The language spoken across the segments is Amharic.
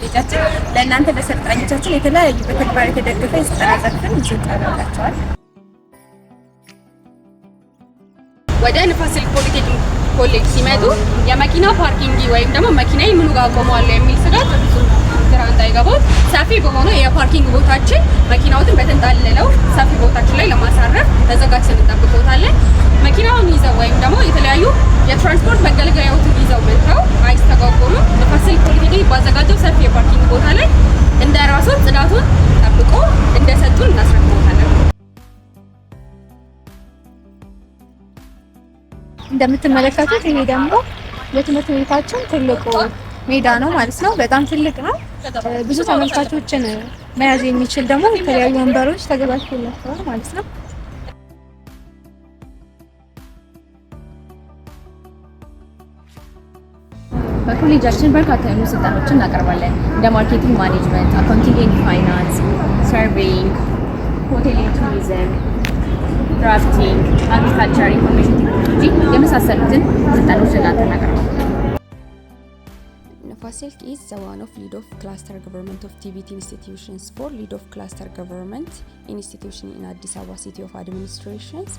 ኮሌጃችን ለእናንተ ለሰልጣኞቻችን የተለያዩ በተግባር የተደገፈ የስልጠና ዘርፍን ይዞ ቀርቦላቸዋል። ወደ ንፋስ ስልክ ፖሊቴክኒክ ኮሌጅ ሲመጡ የመኪና parking ወይም ደግሞ መኪናዬ ምኑ ጋር ቆመዋለሁ የሚል ስጋት በፍጹም ግራ እንዳይገባው ሰፊ በሆነው የ parking ቦታችን መኪናዎትን በተንጣለለው ሰፊ ቦታችን ላይ ለማሳረፍ ተዘጋጅተን እንጠብቅዎታለን። መኪናውን ይዘው ወይም ደግሞ የተለያዩ የትራንስፖርት መገልገያዎትን ይዘው መጥተው አይስተጓጎሉም። ንፋስ ስልክ ፖሊቴክኒክ ባዘጋጀው ሰፊ የ parking ቦታ ላይ እንደ ራስዎት ጽዳቱን ጠብቆ እንደሰጡን እናስረክቦታለን። እንደምትመለከቱት ይሄ ደግሞ የትምህርት ቤታችን ትልቁ ሜዳ ነው ማለት ነው። በጣም ትልቅ ነው። ብዙ ተመልካቾችን መያዝ የሚችል ደግሞ የተለያዩ ወንበሮች ተዘጋጅቶላቸዋል ማለት ነው። በኮሌጃችን በርካታ የሆኑ ስልጠናዎችን እናቀርባለን። እንደ marketing management፣ accounting and finance፣ surveying፣ hotel and tourism፣ drafting፣ agriculture፣ information technology የመሳሰሉትን ስልጠናዎች ለእናንተ እናቀርባለን። ንፋስ ስልክ is the one of lead of cluster government of TVET institutions for lead of cluster government institution in አዲስ አበባ city of administrations።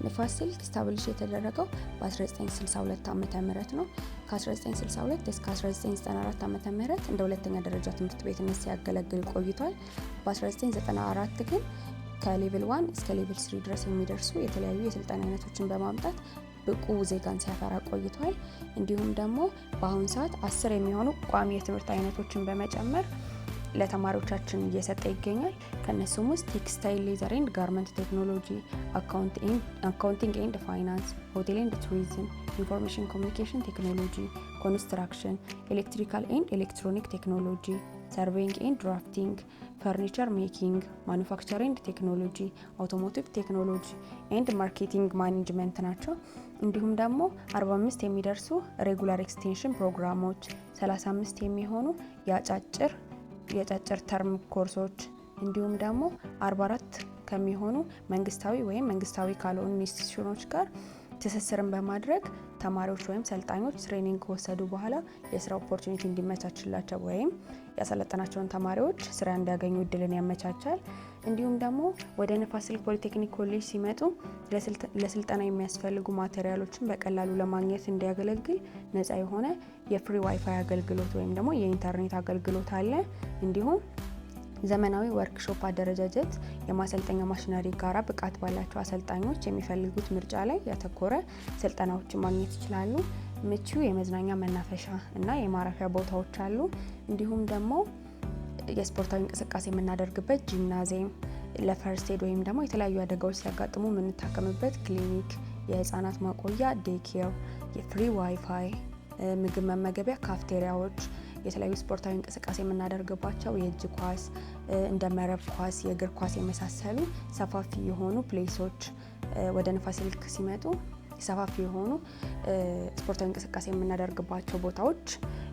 ንፋስ ስልክ establish የተደረገው በ1962 ዓመተ ምህረት ነው። ከ1962 እስከ 1994 ዓመተ ምህረት እንደ ሁለተኛ ደረጃ ትምህርት ቤትነት ሲያገለግል ቆይቷል። በ1994 ግን ከ level 1 እስከ level 3 ድረስ የሚደርሱ የተለያዩ የስልጠና አይነቶችን በማምጣት ብቁ ዜጋን ሲያፈራ ቆይቷል። እንዲሁም ደግሞ በአሁን ሰዓት 10 የሚሆኑ ቋሚ የትምህርት አይነቶችን በመጨመር ለተማሪዎቻችን እየሰጠ ይገኛል። ከእነሱም ውስጥ textile፣ leather and garment technology፣ accounting and finance፣ hotel and tourism፣ information communication technology፣ construction፣ electrical and electronic technology፣ surveying and drafting፣ furniture making፣ manufacturing technology፣ automotive technology and marketing management ናቸው። እንዲሁም ደግሞ 45 የሚደርሱ regular extension ፕሮግራሞች፣ 35 የሚሆኑ የአጫጭር term ኮርሶች እንዲሁም ደግሞ 44 ከሚሆኑ መንግስታዊ ወይም መንግስታዊ ካልሆኑ institution ኖች ጋር ትስስርን በማድረግ ተማሪዎች ወይም ሰልጣኞች training ከወሰዱ በኋላ የስራ opportunity እንዲመቻችላቸው ወይም ያሰለጠናቸውን ተማሪዎች ስራ እንዲያገኙ እድልን ያመቻቻል። እንዲሁም ደግሞ ወደ ንፋስ ስልክ ፖሊቴክኒክ ኮሌጅ ሲመጡ ለስልጠና የሚያስፈልጉ material ኦችን በቀላሉ ለማግኘት እንዲያገለግል ነፃ የሆነ የ free WiFi አገልግሎት ወይም ደግሞ የኢንተርኔት አገልግሎት አለ። እንዲሁም ዘመናዊ ወርክሾፕ አደረጃጀት የማሰልጠኛ ማሽነሪ ጋራ ብቃት ባላቸው አሰልጣኞች የሚፈልጉት ምርጫ ላይ ያተኮረ ስልጠናዎችን ማግኘት ይችላሉ። ምቹ የመዝናኛ መናፈሻ እና የማረፊያ ቦታዎች አሉ። እንዲሁም ደግሞ የስፖርታዊ እንቅስቃሴ የምናደርግበት ጂምናዚየም፣ ለ first aid ወይም ደግሞ የተለያዩ አደጋዎች ሲያጋጥሙ የምንታከምበት ክሊኒክ፣ የህፃናት ማቆያ daycare፣ የ free WiFi፣ ምግብ መመገቢያ ካፍቴሪያዎች፣ የተለያዩ ስፖርታዊ እንቅስቃሴ የምናደርግባቸው የእጅ ኳስ፣ እንደ መረብ ኳስ፣ የእግር ኳስ የመሳሰሉ ሰፋፊ የሆኑ place ኦች፣ ወደ ንፋስ ስልክ ሲመጡ ሰፋፊ የሆኑ ስፖርታዊ እንቅስቃሴ የምናደርግባቸው ቦታዎች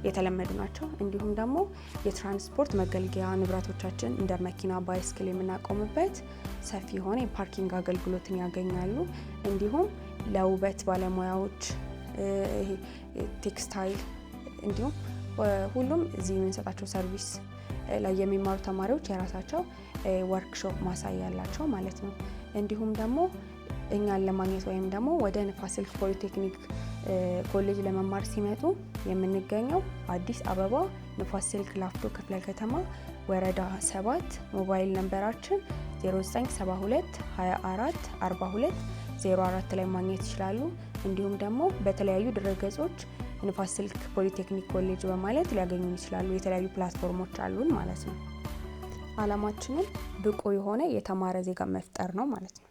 የተለመዱ ናቸው። እንዲሁም ደግሞ የትራንስፖርት መገልገያ ንብረቶቻችን እንደ መኪና፣ bicycle የምናቆምበት ሰፊ የሆነ የ parking አገልግሎትን ያገኛሉ። እንዲሁም ለውበት ባለሙያዎች፣ ቴክስታይል እንዲሁም ሁሉም እዚህ የምንሰጣቸው service ላይ የሚማሩ ተማሪዎች የራሳቸው ወርክሾፕ ማሳያ ያላቸው ማለት ነው። እንዲሁም ደግሞ እኛን ለማግኘት ወይም ደግሞ ወደ ንፋስ ስልክ ፖሊቴክኒክ ኮሌጅ ለመማር ሲመጡ የምንገኘው አዲስ አበባ ንፋስ ስልክ ላፍቶ ክፍለ ከተማ ወረዳ 7፣ mobile number ኣችን 0972 24 42 04 ላይ ማግኘት ይችላሉ። እንዲሁም ደግሞ በተለያዩ ድረገጾች ንፋስ ስልክ ፖሊቴክኒክ ኮሌጅ በማለት ሊያገኙን ይችላሉ። የተለያዩ platform ኦች አሉን ማለት ነው። አላማችንም ብቁ የሆነ የተማረ ዜጋ መፍጠር ነው ማለት ነው።